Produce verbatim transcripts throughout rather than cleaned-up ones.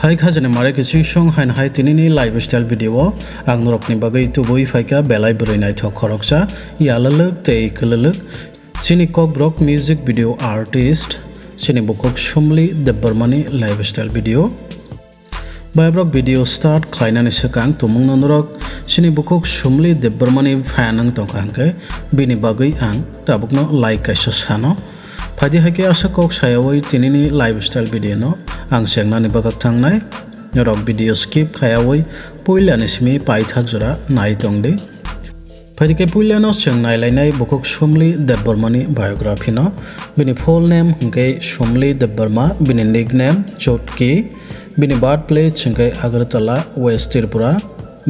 Hai khajani mare kiching song haino hai tinini lifestyle video o ang norokni bagwi tubui phaikha belai bwrwi naithok khoroksa, yalalwk tei kwlwlwk. Chini Kokborok music video artist, chini bukhuk Sumli Debbarmani lifestyle video. Bai borok video start khlainani swkang tumungno norok chini bukhuk Sumli Debbarmani fan wng tongkha hwnkhe bini bagwi ang tabukno like kaisa sano. Phaidi hai khe aswk kok sayawi tinini lifestyle video no ang chengnani bagak thangnai. Norok video skip khayawi puilani simi paithak jora nai tongdi. Phaidi khe puilano chwng nailainai bukhuk Sumli Debbarmani biography no. Bini full name hwnkhe Sumli Debbarma, bini nickname Chutki, bini birthplace hwnkhe Agartala, West Tripura,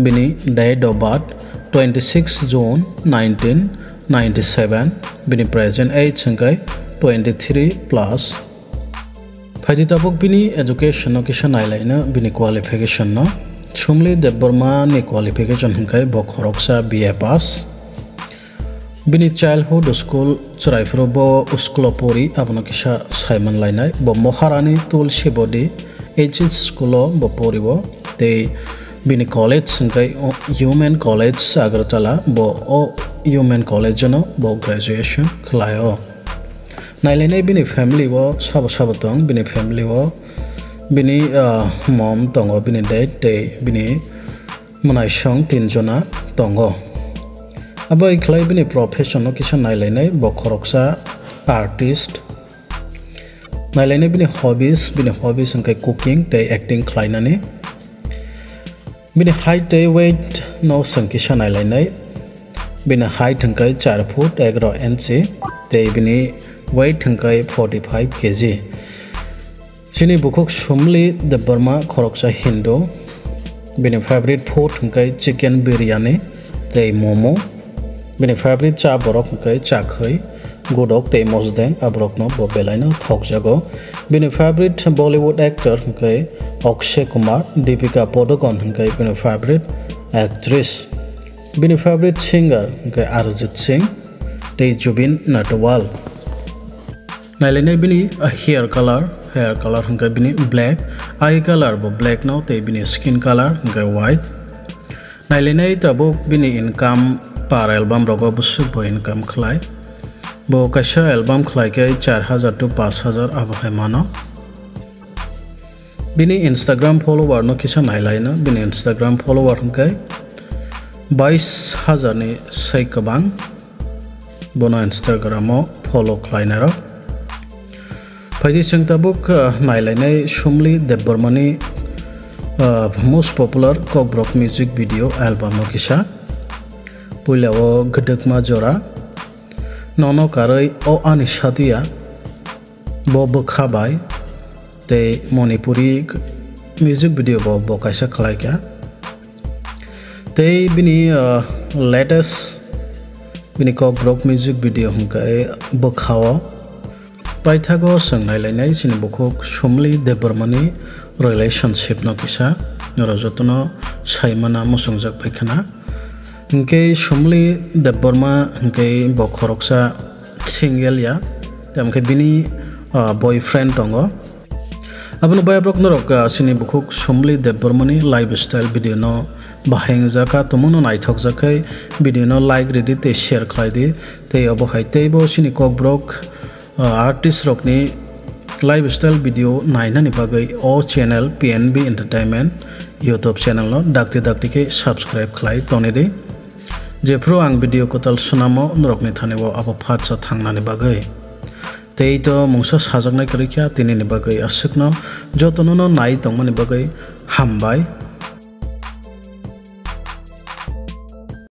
bini date of birth twenty six June nineteen ninety seven, bini present age hwnkhe twenty three plus. Phaidi tabuk bini education no kisa nailaino bini qualification no. Sumli Debbarma ni qualification hwnkhe bo khoroksa B A pass. Bini childhood school chwraiphuru bo school o pori abono kisa saiman lainai. Bo Maharani Tulsi Body H S school o bo pori bo. Tei bini college hwnkhe Human College Agartala, bo o Human College no bo graduation khlai o. Nailainai bini family o sabo sabo tong, bini family o bini, ah, mom tongo, bini dad tei bini mwnaisong tin jona tongo. Abo khlai bini profession no kisa nailainai, bo khoroksa artist. Nailainai bini hobbies, bini hobbies hwnkhe cooking tei acting khlainani. Bini height tei weight no chwng kisa nailainai. Bini height hwnkhe char foot egaro inchi tei bini weight hwnkhe forty five K G. Chini bukhuk Sumli Debbarma khoroksa Hindu. Bini favorite food hwnkhe chicken biryani tei momo. Bini favorite cha borok hwnkhe chakhwi, godok tei mosdeng, aborokno bo belaino thokjago. Bini favorite Bollywood actor hwnkhe Akshay Kumar, Deepika Padukone hwnkhe bini favorite actress. Bini favorite singer hwnkhe Arijit Singh tei Zubeen Nautiyal. Nailainai bini, ah, hair color, hair color hwnkhe bini black, eye color bo black no tei bini skin color hwnkhe white. Nailainai tabuk bini income per album rogo bwswk bo income khlai. Bo kaisa album khlai khe char hajar to pash hajar abo hai mano. Bini Instagram follower no kisa nailaino, bini Instagram follower hwnkhe bais hajar ni sai kwbang. Bono Instagram o follow khlainairok. Phaidi chwng tabuk, ah, nailainai Sumli Debbarmani, ah, most popular Kokborok music video album o kisa. Puila o Gwdwkma Jora, Nono Karwi O Ani Satya, Bo Bwkha Bai, tei Manipuri music video bo bo kaisa khlaikha. Tei bini, ah, latest bini Kokborok music video hwnkhe Bwkha o. Paithago chwng nailainai chini bukhuk Sumli Debbarmani relationship no kisa norok jotono saimana muchungjak bai khna. Hwnkhe Sumli Debbarma hwnkhe bo khoroksa single ya, tei hwnkhe bini, ah, boyfriend tongo. Abono bai borok norok, ah, chini bukhuk Sumli Debbarmani lifestyle video no bahai wngjak kha, tumungno naithokjak khai video no like ridi tei share khlai di. Tei obo hai teibo chini Kokborok, ah, artist rokni lifestyle video nainani bagwi o channel P N B Entertainment YouTube channel no dakti dakti khe subscribe khlai tongni di. Jephru ang video kwtal swnamo norokni thani o abo phatsa thangnani bagwi. Tei to mungsa sajaknai kwrwi kha, tinini bagwi aswkno jotono no nai tongmani bagwi hambai.